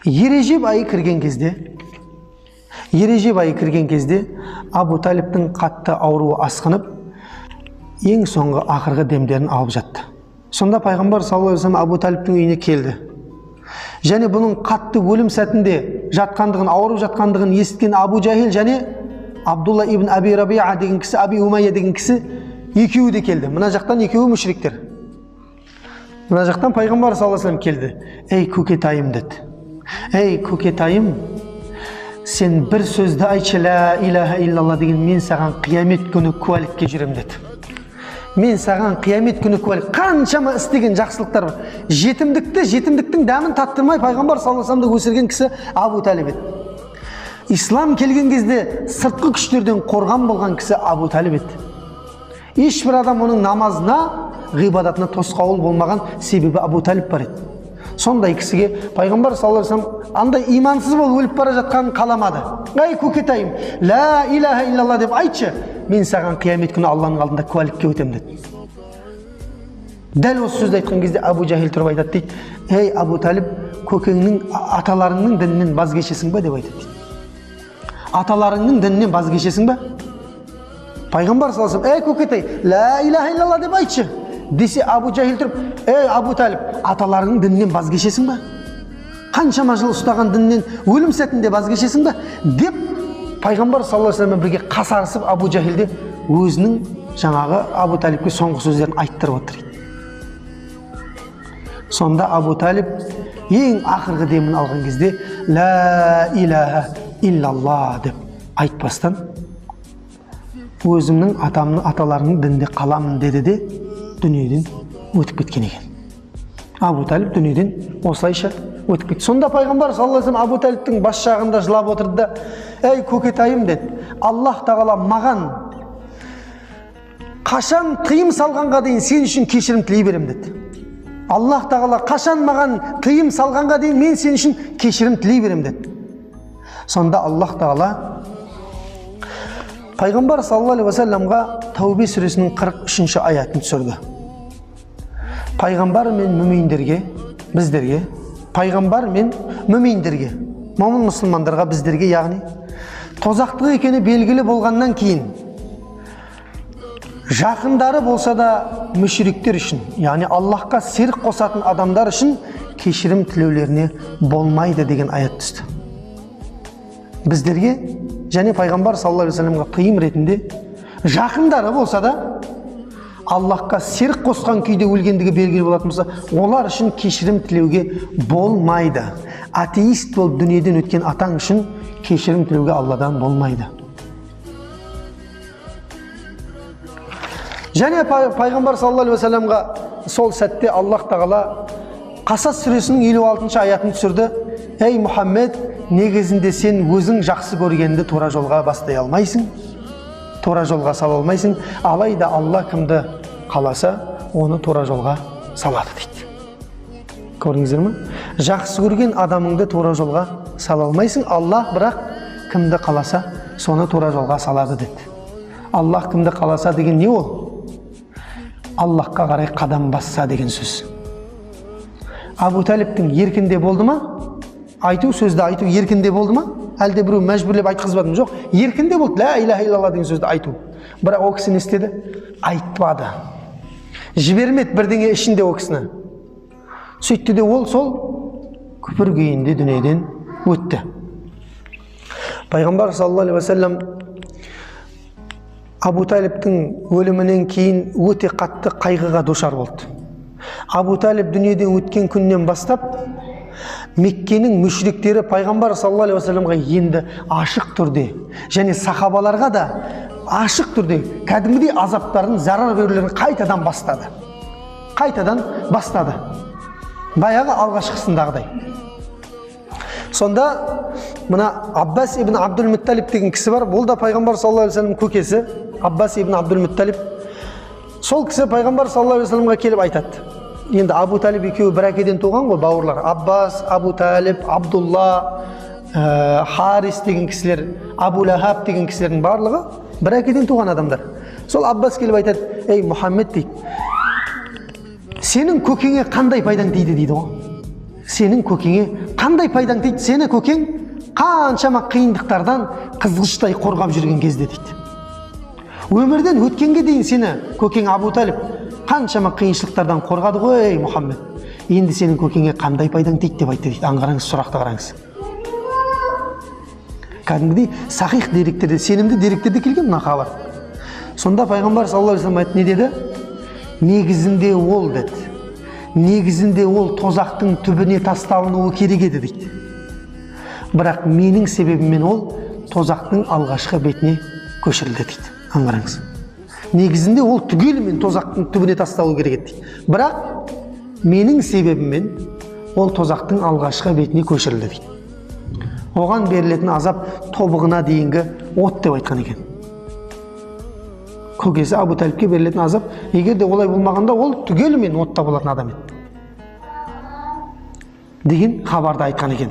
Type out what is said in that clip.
Ережеп айы кірген кезде, Ережеп айы кірген кезде Абу Талиптің қатты ауруы асқынып, ең соңғы ақырғы демдерін алып жатты. Сонда пайғамбар саллаллаху алейхи вассалам Абу Талиптің үйіне келді. Және бұның қатты өлім сәтінде жатқандығын, ауырып жатқандығын есіткен Абу Жахил және Абдулла ибн Аби Рабиа деген кісі, Аби Умайя деген кісі екеуі де келді. Мына жақтан екеуі мүшриктер. Мына жақтан пайғамбар саллаллаху алейхи вассалам келді. Ей көкетайым деді. Ей көкетайым, сен бір сөзді айтшы, ла илаха иллалла деген, мен саған қиямет күні куәлікке жүрем деді. Мен саған қиямет күні куәлік. Қаншама істеген жақсылықтар бар. Жетімдікті, жетімдіктің дәмін таттырмай пайғамбар саллаллаху алейхи вассаламды өсірген кісі Абу Талиб еді. Ислам келген кезде сыртқы күштерден қорған болған кісі Абу Талиб еді. Ешбір адам оның намазына, ғибадатына тосқауыл болмаған, себебі Абу Талиб бар еді. Сондай кісіге пайғамбар саллаллаху алейхи вассалам андай имансыз болып өліп бара жатқанын қаламады. Ай көкетайым, ла илаха иллалла деп айтшы, мен саған қиямет күні Алланың алдында куәлікке өтемін деді. Дәл осы сөзді айтқан кезде Абу Жахил тұрып айтады дейді: ей Абу Талиб, көкеңнің, аталарыңның дінінен баз кешесің ба деп айтады дейді. Аталарыңның дінінен баз кешесің ба? Пайғамбар саллаллаху алейхи вассалам, ей көкетай, ла илаха иллалла деп айтшы десе, Абу Жахил тұрып, ей Абу Талиб, аталарыңның дінінен баз кешесің ба? Қаншама жыл ұстаған дінінен өлім сәтінде баз кешесің ба? Деп пайғамбар саллаллаху алейхи вассаламмен бірге қасарысып, Абу Жахил де өзінің жаңағы Абу Талибке соңғы сөздерін айттырып отыр дейді. Сонда Абу Талиб ең ақырғы демін алған кезде ла илаха иллалла деп айтпастан, өзімнің атамның, аталарымның дінінде қаламын деді де дүниеден өтіп кеткен екен. Абу Талиб дүниеден осылайша өтіп кетті. Сонда пайғамбар саллаллаху алейхи вассалам Абу Талибтің бас жағында жылап отырды да, ей көкетайым деді, Аллах тағала маған қашан тыйым салғанға дейін сен үшін кешірім тілей беремін деді. Аллах тағала қашан маған тыйым салғанға дейін мен сен үшін кешірім тілей беремін деді. Сонда Аллах тағала пайғамбар саллаллаху алейхи уассаламға Тәубе сүресінің 43-ші аятын түсірді. Пайғамбар мен мүминдерге, біздерге, пайғамбар мен мүминдерге, момын мұсылмандарға, біздерге, яғни тозақтық екені белгілі болғаннан кейін жақындары болса да мүшриктер үшін, яғни Аллаһқа серік қосатын адамдар үшін кешірім тілеулеріне болмайды деген аят түсті. Біздерге және пайғамбар саллаллаху алейхи уассаламға тыйым ретінде жақындары болса да Аллаһқа серік қосқан күйде өлгендігі белгілі болатын болса, олар үшін кешірім тілеуге болмайды. Атеист болып дүниеден өткен атаң үшін кешірім тілеуге Алладан болмайды. Және пайғамбар саллаллаху алейхи уассаламға сол сәтте Аллаһ тағала Қасас сүресінің 56-шы аятын түсірді. Ей Мұхаммед, негізінде сен өзің жақсы көргенді тура жолға бастай алмайсың, тура жолға сала алмайсың, алайда Алла кімді қаласа, оны тура жолға салады дейді. Көрдіңіздер ме? Жақсы көрген адамыңды тура жолға сала алмайсың, Алла бірақ кімді қаласа, соны тура жолға салады деді. Аллах кімді қаласа деген не ол? Аллахқа қарай қадам басса деген сөз. Абу Талиптің еркінде болды ма? Айту, сөзді айту еркінде болды ма? Әлде біреу мәжбүрлеп айтқызбады ма? Жоқ, еркінде болды. Ла илаха иллалла деген сөзді айту. Бірақ ол кісі не істеді? Айтпады. Жібермеді бірдеңе ішінде ол кісіні. Сөйтті де ол сол күпір күйінде дүниеден өтті. Пайғамбар саллаллаху алейхи уассалам Абу Талиптің өлімінен кейін өте қатты қайғыға душар болды. Абу Талиб дүниеден өткен күннен бастап Меккенің мүшриктері пайғамбар саллаллаху алейхи уассаламға енді ашық түрде және сахабаларға да ашық түрде кәдімгідей азаптарын, зарар берулерін қайтадан бастады. Қайтадан бастады. Баяғы алғашқысындағыдай. Сонда мына Аббас ибн Абдул Мутталиб деген кісі бар. Бұл да пайғамбар саллаллаху алейхи уассалам көкесі Аббас ибн Абдул Мутталиб. Сол кісі пайғамбар саллаллаху алейхи уассаламға келіп айтады. Енді Абу Талиб екеуі бір әкеден туған ғой, бауырлар. Аббас, Абу Талиб, Абдулла, Харис деген кісілер, Абу Лахаб деген кісілердің барлығы бір әкеден туған адамдар. Сол Аббас келіп айтады: "Ей Мұхаммед, дейді, сенің көкеңе қандай пайдаң тиді?" дейді ғой. Сенің көкеңе Қандай пайдаң тиді сені көкең қаншама қиындықтардан қызғыштай қорғап жүрген кезде дейді. Өмірден өткенге дейін сені көкең Абу Талиб қаншама қиыншылықтардан қорғады ғой, ей Мұхаммед. Енді сенің көкеңе қандай пайдаң тиді деп айтты дейді. Аңғараңыз, сұрақты қараңыз. Кәдімгідей сахих деректерде, сенімді деректерде келген мына хабар. Сонда пайғамбар саллаллаху алейхи вассалам айтты, не деді? Негізінде ол деді. Негізінде ол тозақтың түбіне тасталынуы керек еді дейді. Бірақ менің себебіммен ол тозақтың алғашқы бетіне көшірілді дейді. Аңғараңыз. Негізінде ол түгелімен тозақтың түбіне тасталу керек еді дейді. Бірақ менің себебіммен ол тозақтың алғашқы бетіне көшірілді дейді. Оған берілетін азап тобығына дейінгі от деп айтқан екен. Көкесі Абу Талибке берілетін азап, егер де олай болмағанда ол түгелімен отта болатын адам еді деген хабарды айтқан екен.